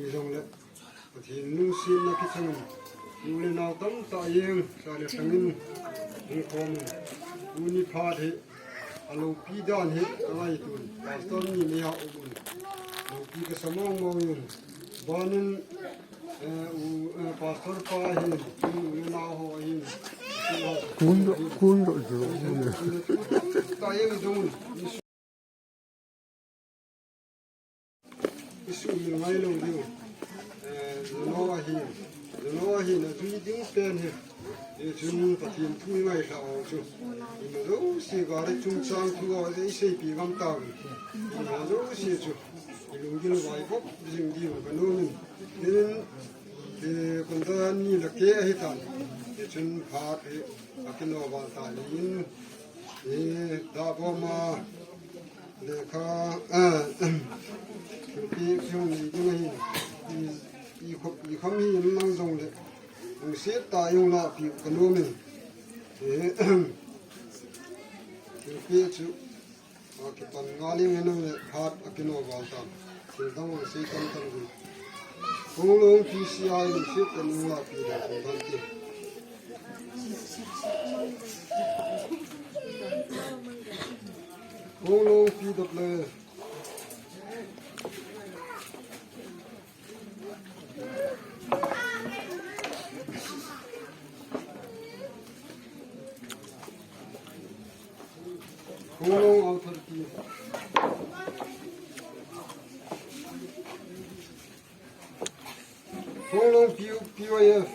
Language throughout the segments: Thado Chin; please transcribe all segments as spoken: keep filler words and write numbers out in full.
Ijongle Pathen lungsetna kichangin, nu le nao tamtah jeng, cha le sangin, hung khomin, tuni phat hi, aloupi dan hi, kangaitun, Pastor ni meiya um un, loupi kasa mong mong un, banin, eh, u, eh, Pastor pa hin, nu le nao ho hin, Kun ro, kun ro jo. Ta jeng jong un, Isuhmil ngailou diu. Eh, nano ahin. Nano ahin, ajui ding pen hi. Eh, chun Pathen thu i ngailhah u chu. Ima jouse gari chungchang thu a, eh, iseipi ngam tauvin. Ima jouse chu. I lunggil vaivop jing diu kanom in. Tin, eh, kumta ni la ke ahitan. Eh, chun phat, eh, akino val tan in. Eh, daboma. Lekha, ah, thilpeh chu nei ding ahin, i, i khop, i kham hi in lang jongle, lungset tah in lahpeh u kanom in. Eh, thilpeh chu, akipan ngal in nang le phat akino val tan. Thil dang lungset tam tam ding. Khonglong P C I lungset tah in lahpeh le thil dang ti. Khonglong P W. Khonglong Authority. Khonglong P U, P Y F.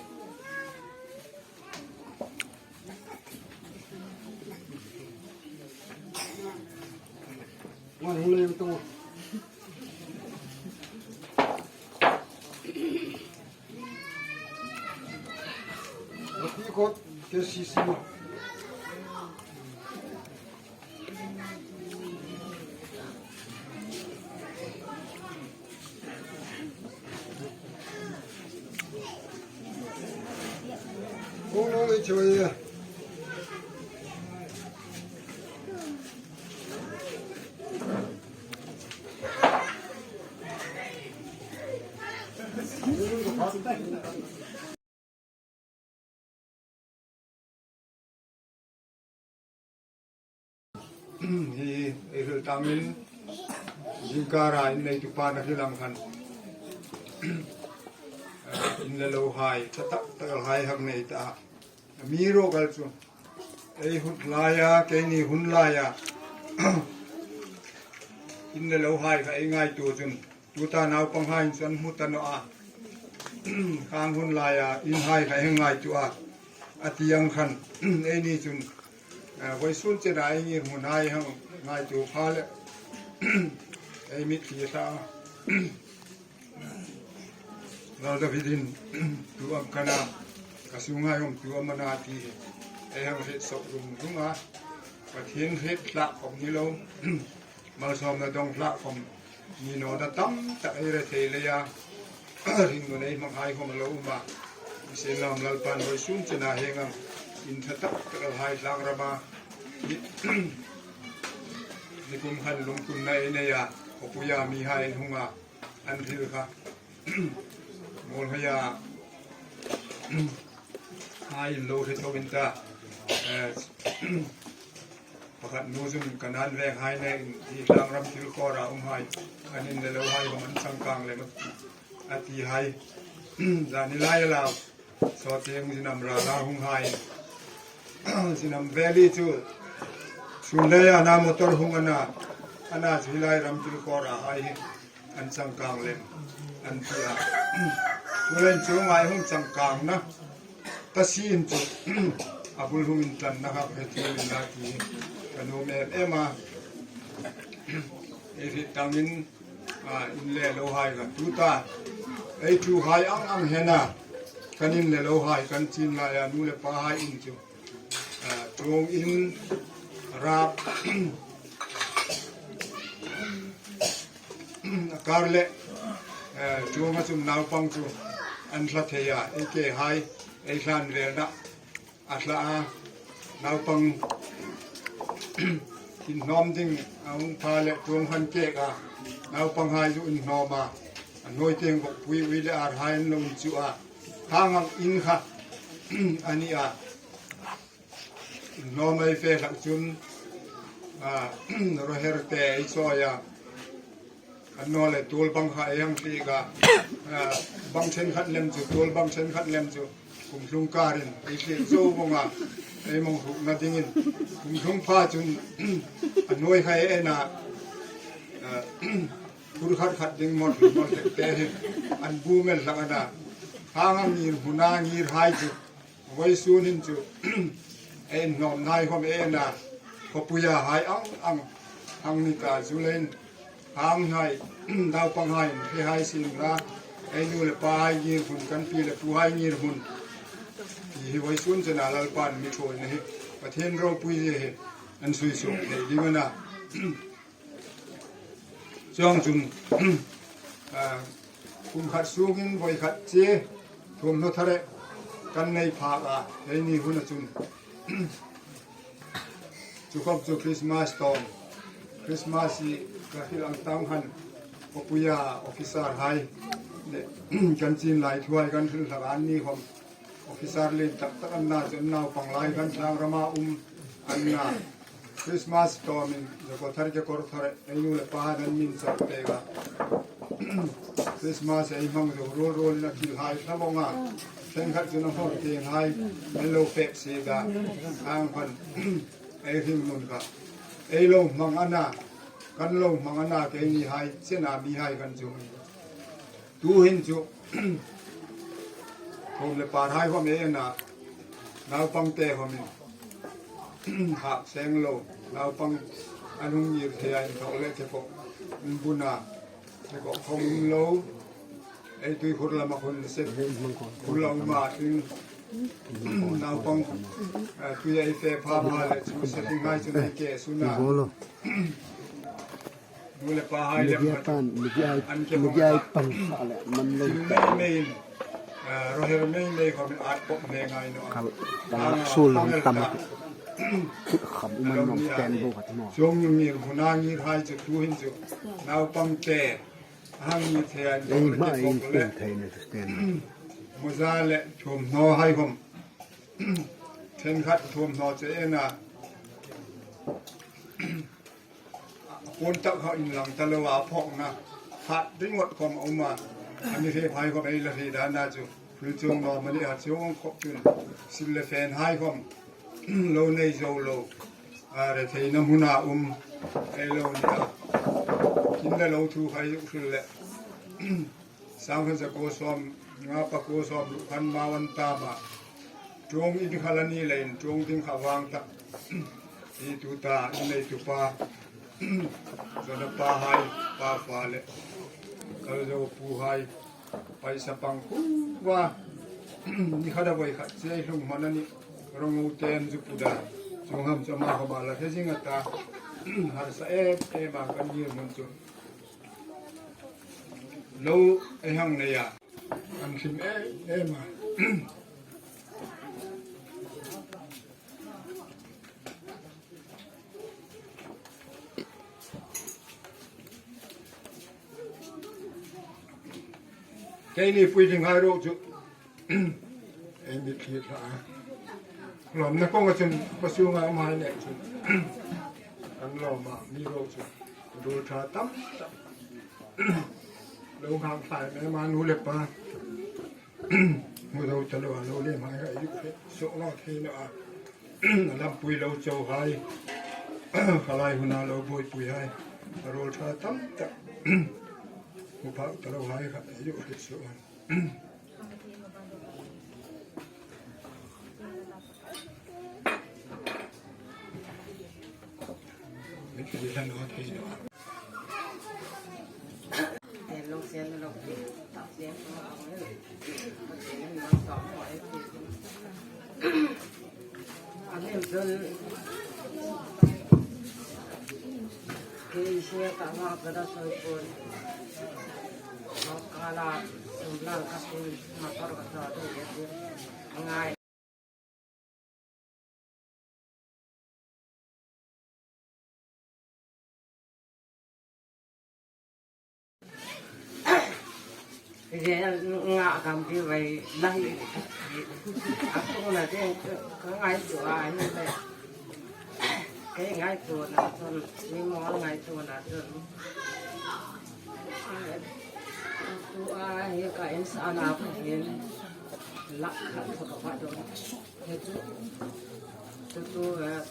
Ngai hung lei tong. Pi kot K C C. Hi, ei hril tangin, jingkah a in neitupa na hril ang khan, in le lou hai, thatah tak hai hak nei ta. Mi ro kal chu, ei hun lai a, keini hun lai a, in le lou hai kha ei ngaito chun, Tuta naupang hai in chun hmu ta nau a. Khang hun lai a, in hai kha heng ngaito a. Ati ang khan, eini chun, eh, voisun chena ei ngir mun hai hang ngaito pha le. Ei mit khi tha. Lal David in, tu am kana, ka sunga um tu am ana ti. Ei hang het sok lung lung a. Pathen het la kong ni lo. Malsomna dong lhah khom, ninoda tamtah ei rethei lei a, hringnun ei hmang hai khom alou um a, Sienlam Lalpan voisun chena heng ang, in thatah tak a hai lhang ram a, nikum khan lungtunna ei nei a, khopui a mi hai in hung a, an hril kha, Molhoi a, hai in lou hre tho in ta, eh, Pakhat nu chun Kanan veng hai nei in, hi lhang ram thil kor a um hai, an in le lou hai, hom an changkang le mat, ati hai. Jani lai a la, so teng jinam ra la hung hai. Jinam veli chu, sun le ana motor hung ana, ana chu hi lai ram thil kor a hai hi. An changkang lem, an ti a. Tulen chu ngai hung changkang na. Tasin chu, abul hung in tan na hak he tu in na ti. Ka nom em em a. Ei hril tangin, a, in le lou hai ka tu ta. Ei tu hai ang ang hena. Kan in le lou hai, kan chin lai a nu le pa hai in chu. A, tuang in rap, a kar le, a, tuang a chun naupang chu an hla thei a, ei ke hai, ei hlan vel na, a hla a, naupang in hnom ding a hung pha le tuang han kek a, Naupang hai chu in hnoma, a noi teng vok pui ui le ar hai an lo in chu a, hang hang in kha, ani a, in hnoma i fe lhak chun, a, roher te i choi a, an no le tul bang kha e hang ti ka, a, bang chen khat lem chu, tul bang chen khat lem chu, kum lhung karin, ei ti zo vong a, ei mong hruk na dingin, kum lhung pha chun, a noi kha e na, a, Phur khat khat ding mol, mol te, te hin an bu mel lhang ana. Hang a ngir huna ngir hai chu. Voi sun hin chu. Ei nom nai hom e na. Khopuya hai ang, ang, ang ni ta zu len. Hang hai, naupang hai, he hai sin ra. Ei nu le pa hai ngir hun kan pi le pu hai ngir hun. Hi voi sun chena Lalpan mi thoi na hi. Pathen ropui hi. An sui sung. Hei ding ana. Chuong chun, a, kum khat sungin voi khat che, thum no thare, kan nei phak a, hei ni hun a chun. Chu khop chu Christmas tawm, Christmas hi ka hil ang tang han, khopuya officer hai, le, kan chin lai thu hai kan hil thak an ni khom. Officer len tak tak an na chu an naupang lai kan thlang rama um an na. Christmas tawmin, Jakothar Jakothar, ei nu le pa han an min chak pek a. Christmas ei hmang zo rol rol in a thil hai thla vong a. Then khat chun a hmang teng hai, an lo pek si da. Hang phan, ei hing mun kha. Ei lo hmang ana, kan lo hmang ana, keini hai, chena mi hai kan chu. Tu hin chu, thum le par hai hom e na, naupang te hom in, hak seng lo, naupang an hung ngir thei a in thok le che ko, in buna, che ko khom um lo, ei tui khur lama khun se, khur la uma in, naupang, eh, tui ei fe pha pha le chu se ding hai chu nei ke suna. Nu le pa hai lem Media khat pan, media, an ke media hong pan sa le, man lo. Thil mei mei in, ah, roher mei mei khom in at pop mei ngai no. Kal, kal Ah, sul lam pang tam ta. Kham uman nom ten bo khat mo. Chuong ngir huna ngir hai chu tu hin chu. Naupang te. Hang ngir thei an Ei ma ei pop le. Thei ne ten. Moza le thum no hai khom. Then khat thum no che ena. Pon tak ha in lang ta lo a phok na. Khat ding ngot khom a um a. Ani he phai khom ei la he dan na chu. Phul chung no mani a chung khop chun. Sil le fen hai khom. Lo nei zo lo. A re thei na mun a um. Ei lo ni a. Kin le lo thu khai u phil le. Sang khan za ko som, nga pa ko som, lu khan ma wan ta ma. Tuong in kha la ni le in, tuong ding kha vang ta. I tu ta, in lei tu pa. Zona pa hai, pa fa le. Kal zo pu hai. Paisa pang ku va. Ni kha da voi kha, sei hlung ma na ni. Rong u ten zu pu da. Chung ham cha ma kha ma la, he zing a ta. Har sa e, e ma kan ni mun chu. Lo ei hang nei a. An hlim em em a. Keini pui ding hai ro chu. Ei mit khi tha. Lom na kong a chun, pa su nga um hai le chun. An lom a, mi ro chun. Ru tha tam tam. Lo hang thai me ma nu le pa. Mu do ta lo, lo le mai hai yu phe. So no the no a. Lam pui lo cho hai. Khalai huna lo boi pui hai. Ru tha tam tam. Mu pa ta lo hai kha yu phe so. Anem chun kei se ka nga ka da soi pon. Ka la sum lang ka tin motor ka sa tu ye tin. Ngai. Ve nga kam ki vai lahi. Aku na ding ka ngaito a hi le. Kei ngaito na chun, mi mo ngaito na chun. Tua hi ka insana ka hin lakh khat ka va dong. Hichu, tutu, eh,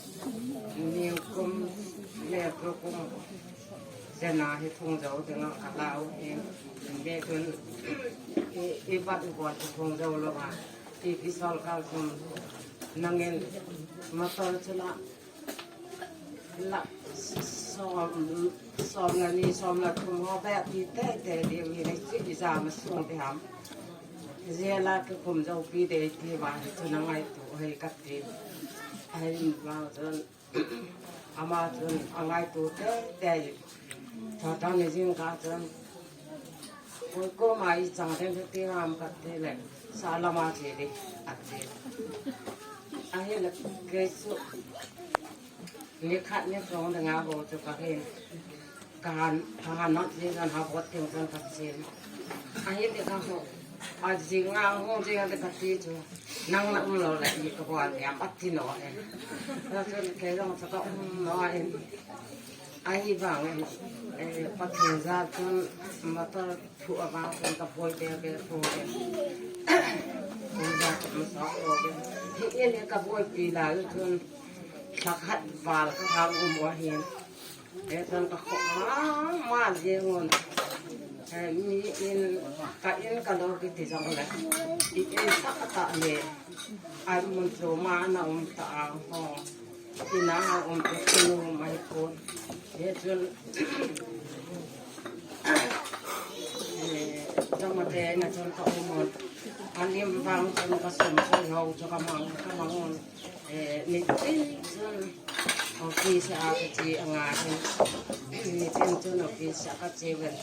nikum, le tukum, jena hi thong jo dinga ka lau hi, le tun, i, i bat i bol thong jo lou va, i, i sol kal thum, nangin, motor chula, lakh som, som le ni, som le thum ho be ti teitei diu hi, hichu i jam a sung ti ham. Jia la kikum jou pi dei ti va hi chu na ngaito hi kati. Ahin vang chun, ama chun a ngaito teitei. Thotho ni jing kah chun, koi koma i chang ding kati ham kati le, sah lama che di, ati. Ahile kei chu, nikhat ni sung dinga bou chu ka hin. Ka han, ka han not jing chun ha bot ding chun ka chen. Ahile ka ho. A jing a hung jing a kati chu. Nang na um lou le i ka bol niam ati no e. Ka chun kei jong chu ka um no e. Ahivang e. Eh, Pathen jal chun motor phu a vang chun ka boi be be phu be. Pathen jal chun motor phu be. Hi in ka boi pi lai chun. Lha khat val ka hang um u ahin. Eh, chun ka khoh mama jeng un. Eh, mi in, ka in ka lo kiti jong le. I in tah tah le. Ai mun chu ma na um ta a ho. Ina a um te chu mai ko. Eh, chun, eh, jong te na chun ka um un. Alim vang chun ka sum soi ho chu ka mang, ka mang un. Eh, nitin chun office a ka che anga hin. Nitin chun office a ka che ven.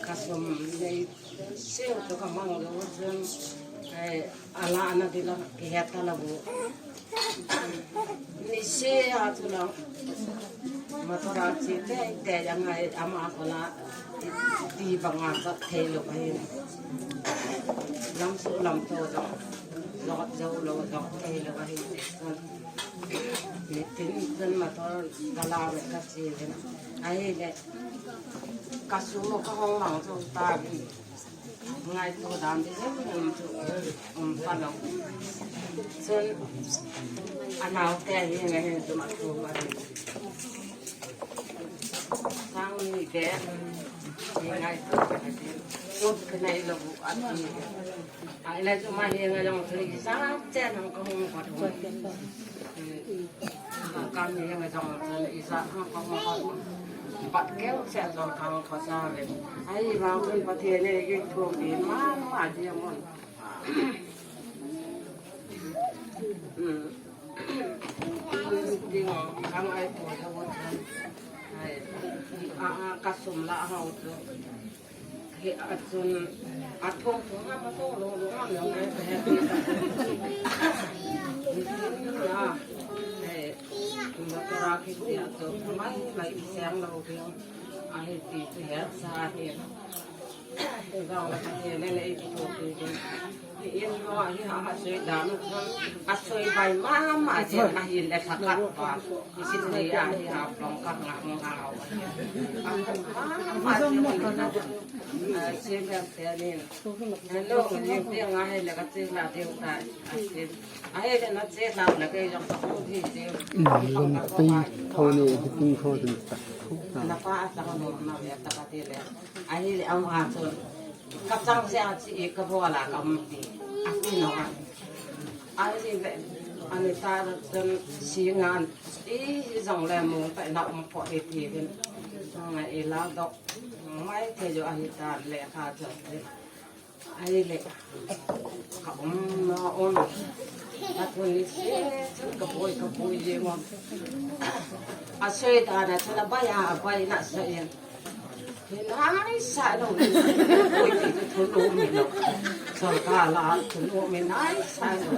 Ka sum nei seo chu ka mang lou chun. Eh, ala ana dila kihet ta lou. Nise a chu lou. Motor a che teitei anga ama kola ti banga ka thei lou ahi. Lam su lam to jong. Lot jou lou jong thei lou ahi. Nitin chun motor ka la ve ka che ve. Ahile ka su ka hong mang chu ta bi. Ngaito dan di hem hem chu um pa lou. Chun anao te hi ngai hen chu ma chu pa. Sang ni te hi ngaito ka di. Chu ka nei lou a ti. Ai, lai chu ma hi ngai jong chu i sa chen hong ka hong ka hong. Ka ni ngai jong chu i sa hong ka hong ka hong. Pat keu se jong ka hong ka sa ve. Ai, vang chun Pathen in ei thum in mama di mun. Ding ka ngai to lou chun. Ai, a, a, ka sum la hao chu. Hi a chun, a thong thong a, ma thong long long a, long a, he, he, he. Ni tin la, he, ma to ra ki ti a to, mai, mai siang lo ki, a he ti ti he sa he. He ga la ka he le le ki to ki ki. Hi in ho, hi ha, ha soi dan, a soi bai mama, chen a hin le thakat ba. Hi sin le a, hi ha, long ka nga, nga, nga. A, mama, chen le na. A, chen le te nin. Hello, ni te nga he le ka chen la te ta. A, chen. A, he le na chen la le ke jong ka pu hi te. Lam pai tho ni, hi ting tho tin ta. Na pa a ta no na le ta ka te le. Ahile ama chun, ka chang se a chi e ka bol a ka um ti. A ti no a. Ahile, ani ta chun si ngan, i jong le mu ta na um po e ti hin. Nga e la dok. Mai te jo ahi ta le kha chun. Ahile, ka um na um. Ka tun ni se, chun ka boi, ka boi je mo. A soi ta na chun a bai a, a bai na sa yen. Hi nai sa lo ni. Oi, ti tu thulu mi lo. Sorkar la thulu mi nai sa lo.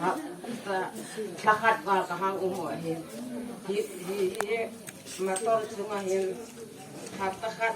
A, ta, ta khat va ka hang um o hin. Hi, hi, hi, motor chunga hin. Hapta khat.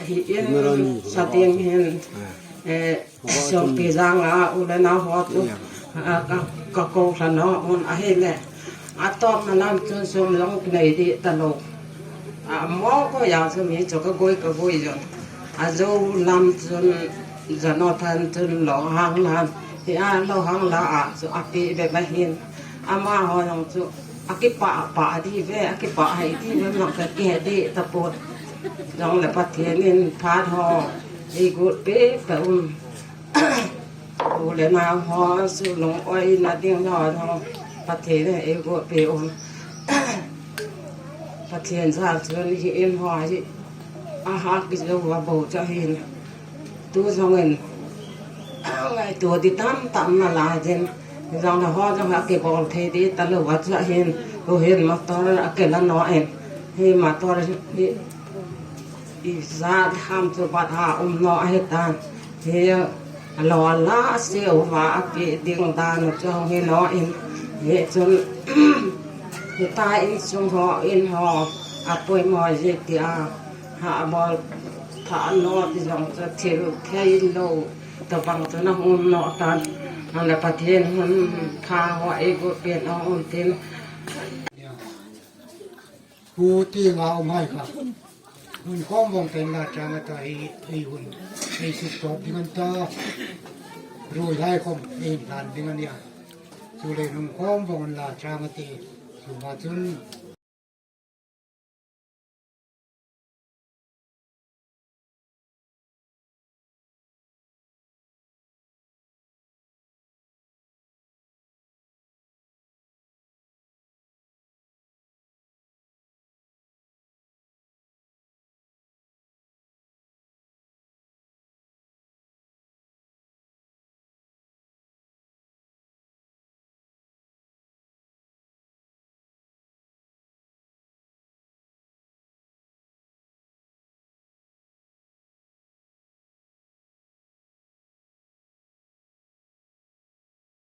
hi in sa ding hin, eh, Songpi jang a u le nao ho chu, a, ka, ka kou lha nom un ahile. A tawpna lam chun sum jong nei dih ta lo. A mo ko ya chu mi chu ka goi ka goi jong. A jo lam chun Jonathan chun lo hang lan. Hi a lo hang la a chu a pi be ba hin. Amaho jong chu a kipah pah dih ve, a kipah hai dih ve, mang ka kihe dih tapon. Jong le Pathen in phat ho ei got pe pe un. U le nao ho su lung oi na ding ho jong Pathen in ei got pe un. Pathen jal chun hi in ho hi a ha kijo va bo cha hin. Tu jong in ngaito ding tam tam na lai jin. Jong le ho jong a kibol thei dih ta lo va cha hin. Tu hin motor a kila nom in. Hi motor hi ijat ham chu bat ha um nom ahi tan. Hi lo la a se uva a pi ding dan chu hung hi nom in. Hi chun hi ta insung ho in ho a poimo ji ti a ha a bol tha nom ti jong chu thil thei lo. Tabang chu na um nom tan. Ang le Pathen hun pha ho ei got pen ong um tin. Pu ti nga um hai kha. Hun khom vong ten la chang ata ei, ei hun. Ei suk top ding an ta. Rui lai khom ei hlan ding an ya. Chu le hun khom vong la chang ati. Chu ma chun